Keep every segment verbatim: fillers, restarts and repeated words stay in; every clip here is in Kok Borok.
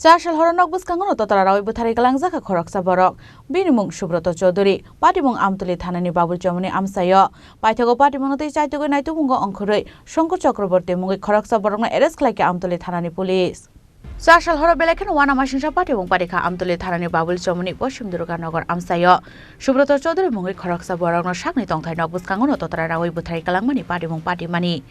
Char sal horo nok bwskango no totra rawi bwtharwi kalangjak kha khoroksa borok. Bini mung Subroto Chaudhuri, patimung Amtuli thanani Babul Chomoni amchaio. Paithago patimungno tei chaitugwi naitukmungo ongkhorwi Songku Chakraborty mungwi khoroksa borokno arrest khlaikha Amtuli thanani police. Char sal horo belai kheno uanamasingcha patimung parikha Amtuli thanani Babul Chomoni Poschim Durganagar amchaio. Subroto Chaudhuri mungwi khoroksa borokno sakni tongthai nok bwskango no totra rawi bwtharwi kalangmani patimung patimani.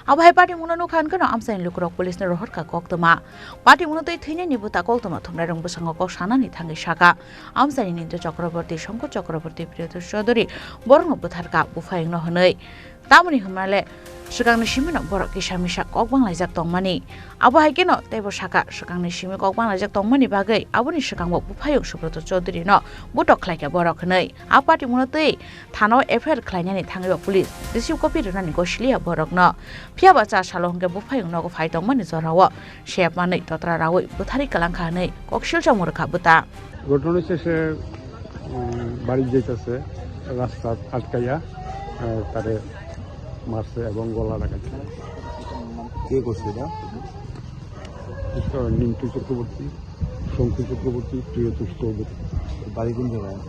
Abo hai patimungno nukha hwnkhe no amchaini lukurok police-no rohorkha koktwma. Patimungno twi thwinaini buta koktwma thumnairok bwskango kok sanani thangwi sakha. Amchaini Nintu Chakraborty, Songku Chakraborty, Priyotosh Chaudhuri borokno bwtharkha buphayungno hwnwi. Tamoni hwnmale swkangni simino borok kisa misa kok banglaijak tongmani. Abo hai kheno teibo sakha, swkangni simi kok banglaijak tongmani bagwi aboni swkango buphayung Subroto Chaudhurino butok khlaikha borok hwnwi. A patimungno twi thanao F I R khlainani thangwi police receive copy rwnani gosiliya borokno. Phiyaba char salo hwnkhe buphayung nogo phai tongmani jorao sepmanwi totra rawi bwtharwi kalangkha hwnwi koksilsa murwkha bwta. ঘটনা শেষে, উম, বাড়ি যাইতেছে, রাস্তা আটকাইয়া, আহ, তারে মারছে এবং গলা লাগাইছে। কে করছে এটা? এটা নিন্টু চক্রবর্তী, শঙ্কু চক্রবর্তী, প্রিয়তোষ চৌধুরী। বাড়ি কোন জায়গায়?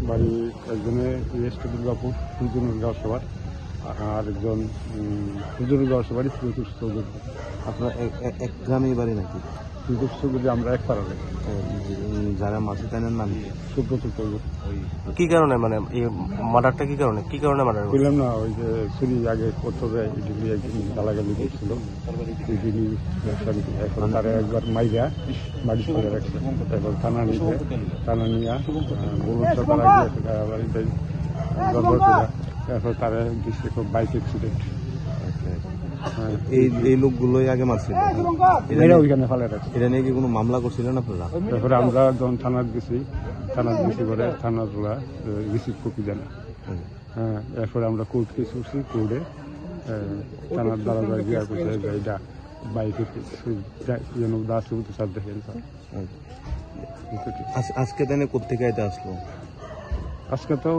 বাড়ি একজনে ওয়েস্ট দুর্গাপুর, হুজুরনগর গাঁও সভার, আর একজন, উম, হুজুরনগর গাঁও সভারই প্রিয়তোষ চৌধুরী। আপনার এক, এক, এক গ্রামেই বাড়ি নাকি? প্রিয়তোষ চৌধুরী আমরা এক পাড়ার। এ, যে, উম, যারা মারছে তাদের নাম কি? সুব্রত চৌধুরী। কি কারণে, মানে, এই মার্ডারটা কি কারণে, কি কারণে মার্ডার করছে? বললাম না, ওই যে চুরি আগে করতো যে, এদিকে একদিন গালাগালি করছিল। দুই দিনই এখন তারা একবার মাইরা বাড়ি ফেলে রাখছে। এখন থানা নিতে, থানা নিয়ে, আহ, বলুন তো তারা গিয়ে গালাগালিতে গড়বড় করে। এখন তারা দিচ্ছে খুব বাইক অ্যাক্সিডেন্ট। হ্যাঁ। এই, এই লোকগুলোই আগে মারছিল? এরা ওইখানে ফেলে রাখছে। এটা নিয়ে কি কোনো মামলা করছিলেন আপনারা? তারপরে আমরা যখন থানাত গেছি, থানাত গেছি পরে থানার ওরা, আহ, রিসিভ কপি দেন। হুম। হ্যাঁ, এরপরে আমরা কোর্ট কেস করছি, কোর্টে, আহ, থানার দারোগা গিয়া কইছে যে এটা বাইকে যেন দাস তো স্যার দেখেন স্যার। হুম। বুঝতে ঠিক। আজ-, আজকে তাহলে কোত্থেকে এটা আসলো? আজকে তো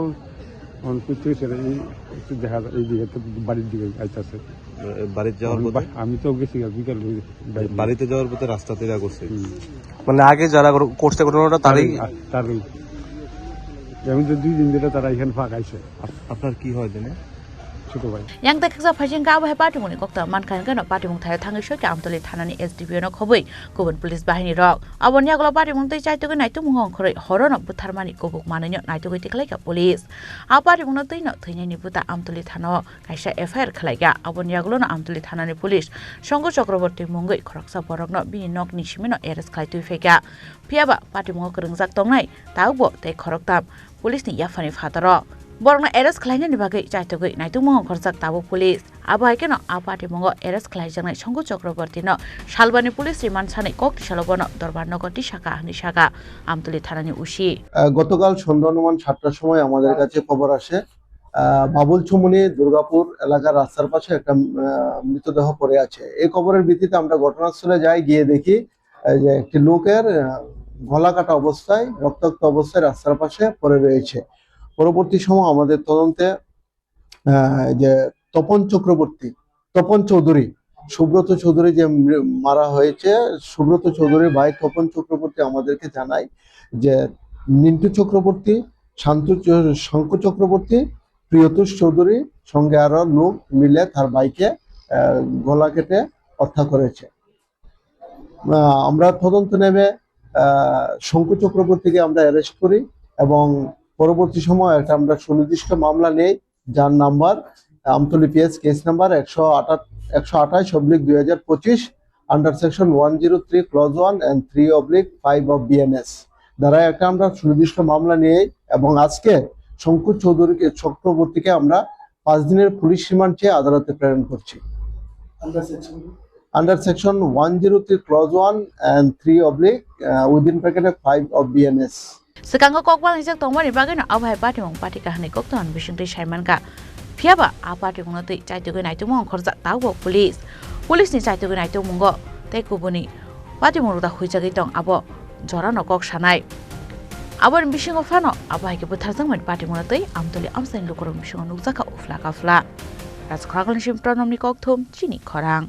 অন করতে হয়েছে না, এই একটু দেখা যায়, এই দিকে তো বাড়ির দিকে আইতাছে। এ, বাড়ির যাওয়ার আমি পথে? বা-, আমি তো গেছি গা বিকাল হয়ে বাইরে। বাড়িতে যাওয়ার পথে রাস্তাতে যা করছে। হুম। মানে আগে যারা কর-, করছে ঘটনাটা তারই? তারই, তারই। এখন তো দুই দিন ধরে তারা এখানে ফাঁক আইছে। আপ-, আপনার কি হয় দিনে? ছোট ভাই। Yang tei khaksa phaising ka abo hai patimungni kokta mankha hwnkhe no patimung thaio thangwi soikha Amtoli thanani S D P O no khobwi kubun police bahini rok. Aboni yagulo patimung tei chaitugwi naitukmungo ongkhorwi horono butharmani kubuk manwino naitugwi tikhlaikha police. A patimungno twino thwinaini buta Amtoli thanao kaisa F I R khwlaikha. Aboni yagulono Amtoli thanani police Songku Chakraborty mungwi khoroksa borokno bini nokni simino arrest khlai twi phaikha. Phiyaba patimungo kwrwngjak tongnai tabukbo tei khoroktham police ni yaphani phataro. Borokno arrest khlainani bagwi chaitugwi naitukmungo ongkhorjak tabuk police. Abo hai kheno a patimungo arrest khlaijaknai Songku Chakraborty no Salbani police remand sanwi kok tisalo bono dorbar nogo tisaka hwnwi saka Amtoli thanani O C. আহ, গতকাল সন্ধ্যা অনুমান সাতটার সময় আমাদের কাছে খবর আসে, আহ, বাবুল চমনি দুর্গাপুর এলাকার রাস্তার পাশে একটা, আহ, মৃতদেহ পড়ে আছে। এই খবরের ভিত্তিতে আমরা ঘটনাস্থলে যাই, গিয়ে দেখি এই যে একটি লোকের, আহ, গলা কাটা অবস্থায়, রক্তাক্ত অবস্থায় রাস্তার পাশে পড়ে রয়েছে। পরবর্তী সময় আমাদের তদন্তে, আহ, এই যে তপন চক্রবর্তী, তপন চৌধুরী, সুব্রত চৌধুরী যে মৃ-, মারা হয়েছে, সুব্রত চৌধুরীর ভাই তপন চক্রবর্তী আমাদেরকে জানায় যে মিন্টু চক্রবর্তী, শান্ত চ-, শঙ্কু চক্রবর্তী, প্রিয়তোষ চৌধুরী সঙ্গে আরো লোক মিলে তার ভাইকে, আহ, গলা কেটে হত্যা করেছে। আহ, আমরা তদন্ত নেমে, আহ, শঙ্কু চক্রবর্তীকে আমরা অ্যারেস্ট করি এবং পরবর্তী সময় একটা আমরা সুনির্দিষ্ট মামলা নেই, যার নাম্বার আমতলী পিএস কেস নাম্বার একশো আঠাশ, একশো আঠাশ অবলিক দুই হাজার পঁচিশ, under section one zero three clause one and three oblique five of BNS ধারায় একটা আমরা সুনির্দিষ্ট মামলা নিয়ে এবং আজকে শঙ্কু চৌধুরীকে, চক্রবর্তীকে আমরা পাঁচ দিনের পুলিশ রিমান্ড চেয়ে আদালতে প্রেরণ করছি। Under section? Under section one zero three clause one and three oblique, uh, within bracket five of BNS. Swkango kok banglaijak tongmani bagwino abo hai patimung patika hwnwi koktwmani bisingtwi saimankha. Phiyaba a patimungno twi chaitugwi naitukma ongkhorjak tabukbo police. Police ni chaitugwi naitukmungo tei kubuni patimung rwda huijagwi tong abo jorano kok sanai. Aboni bisingo phano abo hai khe bwtharjakmani patimungno twi Amtoli amchaini lukurokni bisingo nukjakha uphla kaphla. Rajkhorang Kolingsim Pronomni kokthum chini khorang.